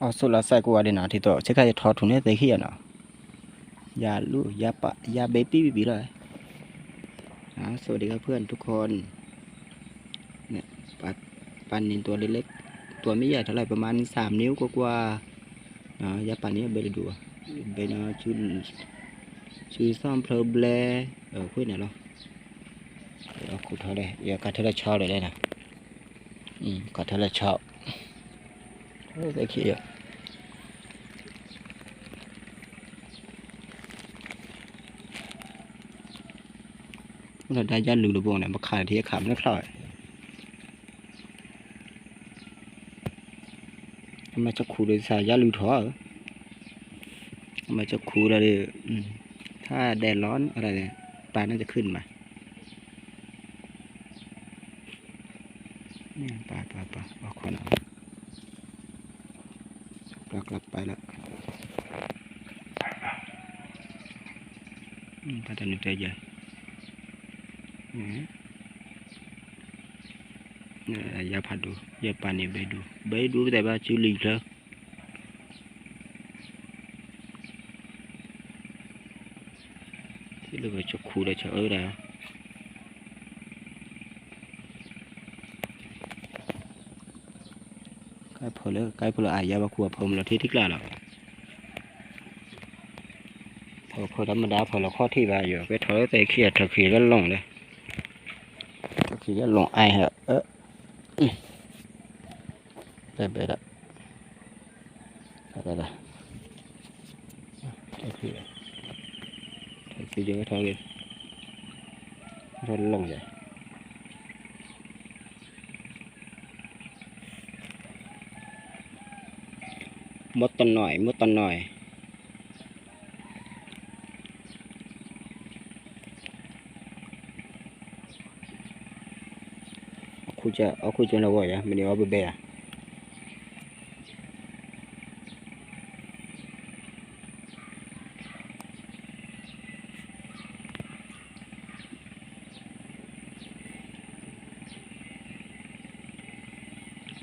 အီၣ်ဆိးလီၤစဲးကိးဂၤဒဲးနီၤ ထံသိး ဆ့ခါယထီၣ်ထူၣ်န့ၣ်သ့ခံဂၤနီၤ, ယၤလူၤ ယၤပာ် ယၤဘဲပံပံပံလီၤ, สวัสดีครับเพื่อนทุกคน เนี่ย ปลา ปลานิลตัวเล็กๆ ตัวไม่ใหญ่เท่าไหร่ ประมาณสามนิ้วกว่าๆ นะ ยาปลานี้เบลดู เบลนะ ชื่อ ชื่อซ่อมเพลอแบล เออ คุยไหนหรอ เอาขูดเท่าไหร่ เดี๋ยวกัดเท่าไหร่ชอบเลยได้นะ อืม กัดเท่าไหร่ชอบ โอ้ ได้ขี้อ่ะ ဒီးဒါယါလူၤတဘိန့ၣ် ပခးထံခးမ့ၢ်ချီၣ်, အမၤစခူဒီးစၢ်ယါလူၤထီၣ်, အမၤစခူဒီး ถ้าแดดร้อนอะไรเนี่ย ปลาน่าจะขึ้นมา ปลา ปลา ปลา ออกคนออก ปลากลับไปแล้ว อืม ถ้าจะนึกใจใหญ่ อืม เอ่อ ยาผัดดู ยาปลานี่ไปดู ไปดู แต่ว่าชื่อลิงเถอะ ထံၣ်လၢပှၤကခူဒီးကအၢဒၣ်, ကဲဖိလၢ ကဲဖိလၢ အါယါဘၣ်ခူအဖိမ့ၢ်လီၤ ထံထံကျါလီၤ, ဖိဖိတမဒါ ဖိလီၤခီၣ်ထံၣ်ဘၣ်ယိၤ ကဲထီၣ်လၢသဲခံဂၤ ထၢၣ်ခံဂၤလီၤလဲၣ်, ထၢၣ်ခံဂၤလီၤအါဟဲ အၢ ဘဲဘဲဒၣ် အါဒၣ် ထၢၣ်ခံဂၤထီၣ်ဂ့ၤ ထီၣ်လီၤယၤ မ့ၢ်တနီၢ် မ့ၢ်တနီၢ် အီၣ်ခူကၠိလၢဂီၢ်ယၤ မ့ၢ်န့ၢ်အီၣ်ဘဲဘဲယၤ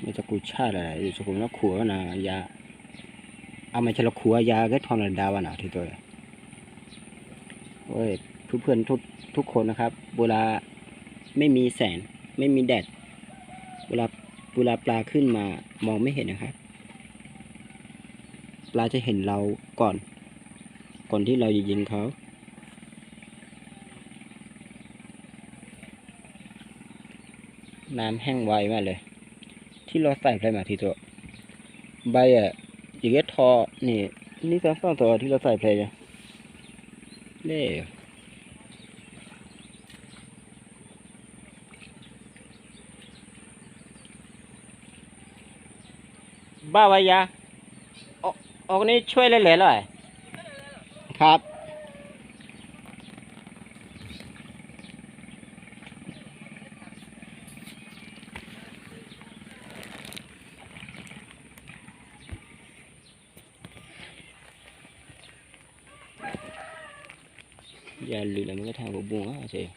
မ့ၢ်တကူဆၣ်လၢၤ ယစကူမ့ၢ်ခူဝဲနၤ ယၤ အမ့ၢ်ကလီၤခူဝဲယၤ ကဲထီၣ်နၤဒါဘၣ်နၤ ထံသိး เพื่อนๆทุกทุกคนนะครับ เวลาไม่มีแสง ไม่มีแดด เวลาเวลาปลาขึ้นมามองไม่เห็นนะครับ ปลาจะเห็นเราก่อน ก่อนที่เราจะยิงเขา น้ำแห้งไวมากเลย ที่เราใส่ไปมาทีตัว ใบอ่ะ อย่างเงี้ยทอ นี่ นี่สองสองตัวที่เราใส่ไปเนี่ย นี่ ဘၣ်ဝဲယၤ အီၤ အီၤန့ၣ်ဆွဲလဲၣ်လဲၣ်လီၤ ครับ ယၤလုၢ်လီၤမ့ၢ်ကထါပူၤဘိၣ်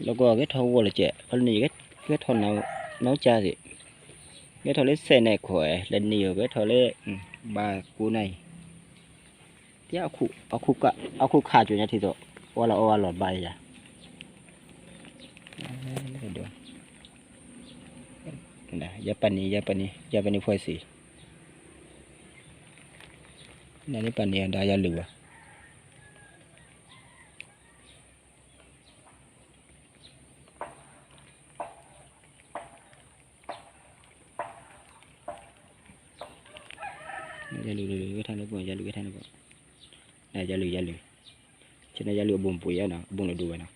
ဧါ လီၤကီးကဲထီၣ်ဂီၢ်လၢကဲး ခီလၢန့ၣ် ကဲထီၣ်နီၢ်ကၠါသ့ၣ်, ကဲထီၣ်လၢစဲးနဲၣ်ခွဲး လၢန့ၣ် ကဲထီၣ်လၢ ဘၣ်ကိးနၤအံၤ, ပျဲ အခိၣ်ခးကၠိညါထံသိး, အီလီၤအီလီၤဘၣ်ယၤ, ယပၢ်နံၤ ယပၢ်နံၤ ယပၢ်နံၤ ယပၢ်နံၤ ဖှဲးစံး နန့ၣ်ပၢ်နံၤအဒါယလုၢ်ဘၣ်. ယလုၢ် လုၢ် လုၢ် ကဲထါန့ၣ်ပူၤ ယလုၢ် ကဲထါန့ၣ်ပူၤ, ယလုၢ် ယလုၢ်, ဆ့ၣ်နီၤ ယလုၢ်အဘိၣ်ပှ့ၤယါနီၤ အဘိၣ်န့ၣ်ဒိၣ်ဝဲနီ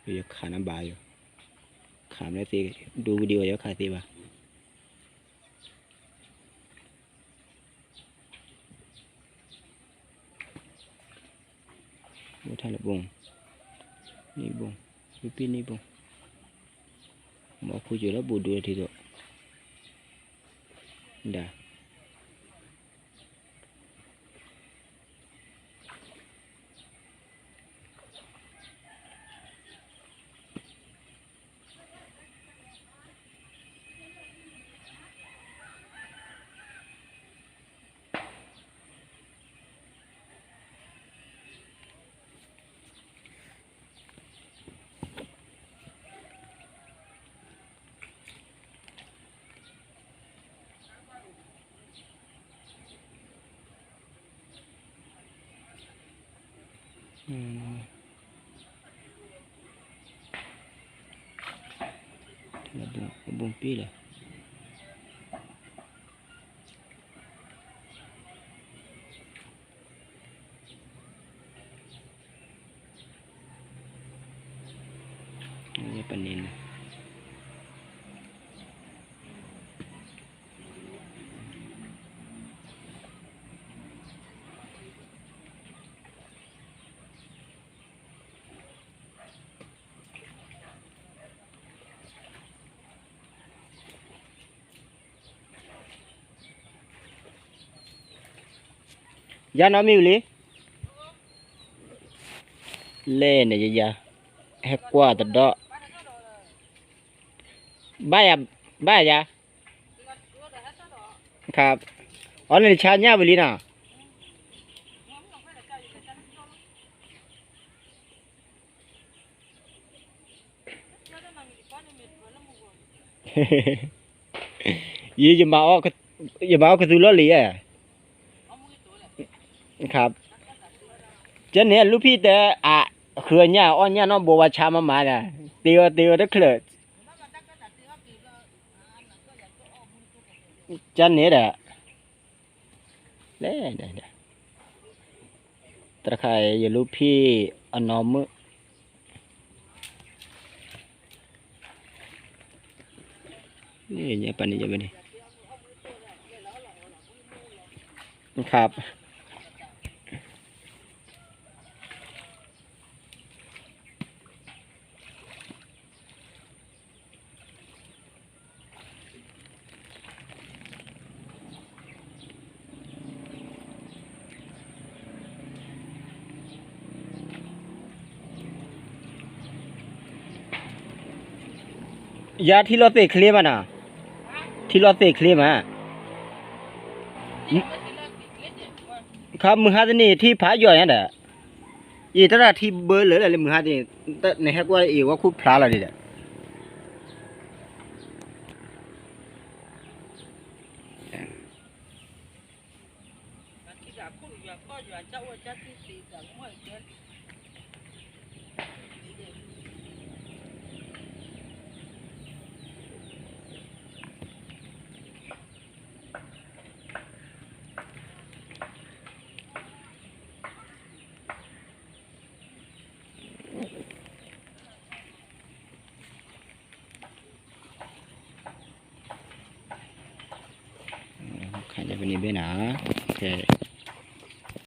ၤ, ယခးနဘၣ်ယိၤ, ခးမ့ၢ်သ့ ဒိၣ်ဝံၤဒံးဝဲ ယခးသ့ဘၣ်. အိၣ်ထါလၢဘိ, န့ၢ်ဘိ, ဖံဖံန့ၢ်ဘိ, မ့ၢ်ခူကၠိလၢဘိဒိၣ်ထံသိး, ဒၣ် ဘိပ့ၢ်လီၤ. ပန့ၣ်န့ၣ် ယၤနီၢ်မံၤဝံၤလံ, လဲၣ်န့ၣ်ယယၤ, ဟဲကွၢ်တဒီး, ဘၣ်ယၤ, ဘၣ်ယၤ, အီၤန့ၣ်တဆါညၣ်ဝံၤလံနီၤ. ယ, ယမၤအီၣ်ကသူလီၢ်လံၤဧါ, ကန့ၣ်လူၢ်ဖံၣ်တဲ, အ, ဃုအညၣ်အီၣ်ညၣ်နီၢ်ဘိဝါဆါမးမးဒီး, တ့အီၣ်တ့အီၣ်တချုး, ကန့ၣ်ဒီး လဲၣ်, တခါယလူၢ်ဖံၣ်အနီၢ်မုၣ်, ပန့ၣ်ယဘၣ်န့ၣ်, ခါ ယၤထံလီၤသ့ၣ်ချ့မးနီၤ, ထံလီၤသ့ၣ်ချ့မး, ခါမုၢ်ဟါတနံၤထံဖးယိာ်ညါဒီး, အံၤတၢ်ထံဘၢလၢာ်လၢမုၢ်ဟါတနံၤ, နဟဲကွၢ်အံၤဝဲခူၣ်ဖျါလီၤဒံးဒီး ခါယပန့ၣ်ဘဲနၤ, ကဲ